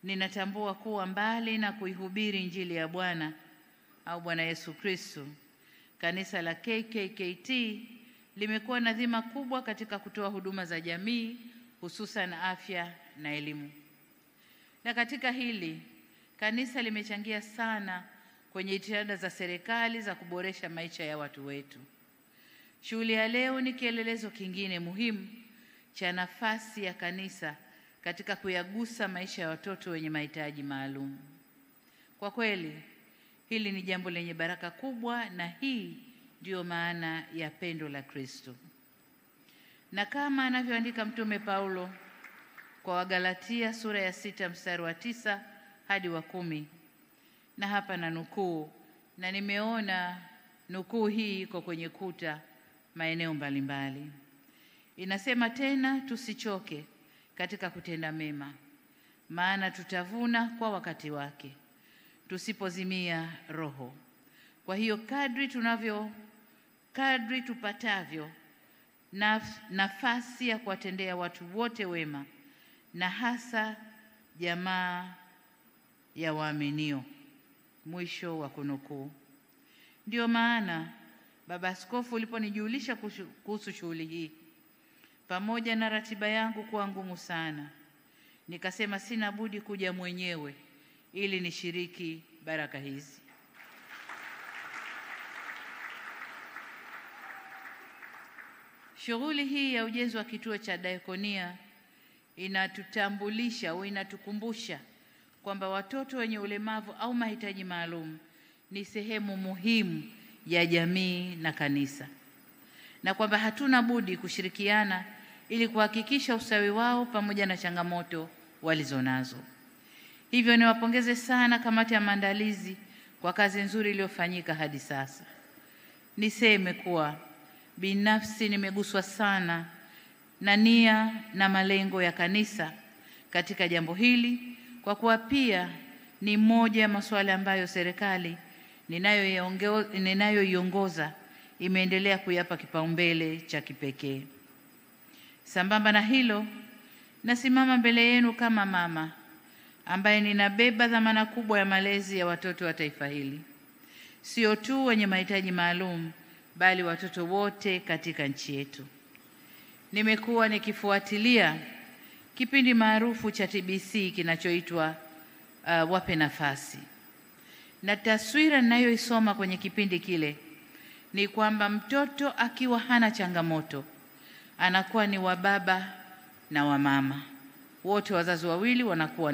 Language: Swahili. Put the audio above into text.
Ninatambua kuwa mbali na kuihubiri Injili ya Bwana au Bwana Yesu Kristo, kanisa la KKKT limekuwa na dhima kubwa katika kutoa huduma za jamii, hususan afya na elimu. Na katika hili, kanisa limechangia sana kwenye jitihada za serikali za kuboresha maisha ya watu wetu. Shughuli ya leo ni kielelezo kingine muhimu cha nafasi ya kanisa katika kuyagusa maisha ya watoto wenye mahitaji maalum. Kwa kweli, hili ni jambo lenye baraka kubwa, na hii ndiyo maana ya pendo la Kristo. Na kama anavyoandika Mtume Paulo kwa Wagalatia sura ya 6 mstari wa 9 hadi wa 10, na hapa na nukuu, na nimeona nukuu hii iko kwenye kuta maeneo mbalimbali. Inasema tena, tusichoke katika kutenda mema, maana tutavuna kwa wakati wake, tusipozimia roho. Kwa hiyo kadri tupatavyo nafasi ya kuwatendea watu wote wema, na hasa jamaa ya waaminio. Mwisho wa kunukuu. Ndio maana Baba Askofu uliponijulisha kuhusu shughuli hii, pamoja na ratiba yangu kuwa ngumu sana, nikasema sina budi kuja mwenyewe ili nishiriki baraka hizi. Shughuli hii ya ujenzi wa kituo cha diakonia inatutambulisha au inatukumbusha kwamba watoto wenye ulemavu au mahitaji maalum ni sehemu muhimu ya jamii na kanisa, na kwamba hatuna budi kushirikiana ili kuhakikisha ustawi wao pamoja na changamoto walizonazo. Hivyo niwapongeze sana kamati ya maandalizi kwa kazi nzuri iliyofanyika hadi sasa. Niseme kuwa binafsi nimeguswa sana na nia na malengo ya kanisa katika jambo hili, kwa kuwa pia ni moja ya masuala ambayo serikali ninayoiongoza imeendelea kuyapa kipaumbele cha kipekee. Sambamba na hilo, nasimama mbele yenu kama mama ambaye ninabeba dhamana kubwa ya malezi ya watoto wa taifa hili, sio tu wenye mahitaji maalum, bali watoto wote katika nchi yetu. Nimekuwa nikifuatilia kipindi maarufu cha TBC kinachoitwa Wape Nafasi, na taswira ninayoisoma kwenye kipindi kile ni kwamba mtoto akiwa hana changamoto anakuwa ni wa baba na wa mama, wote wazazi wawili wanakuwa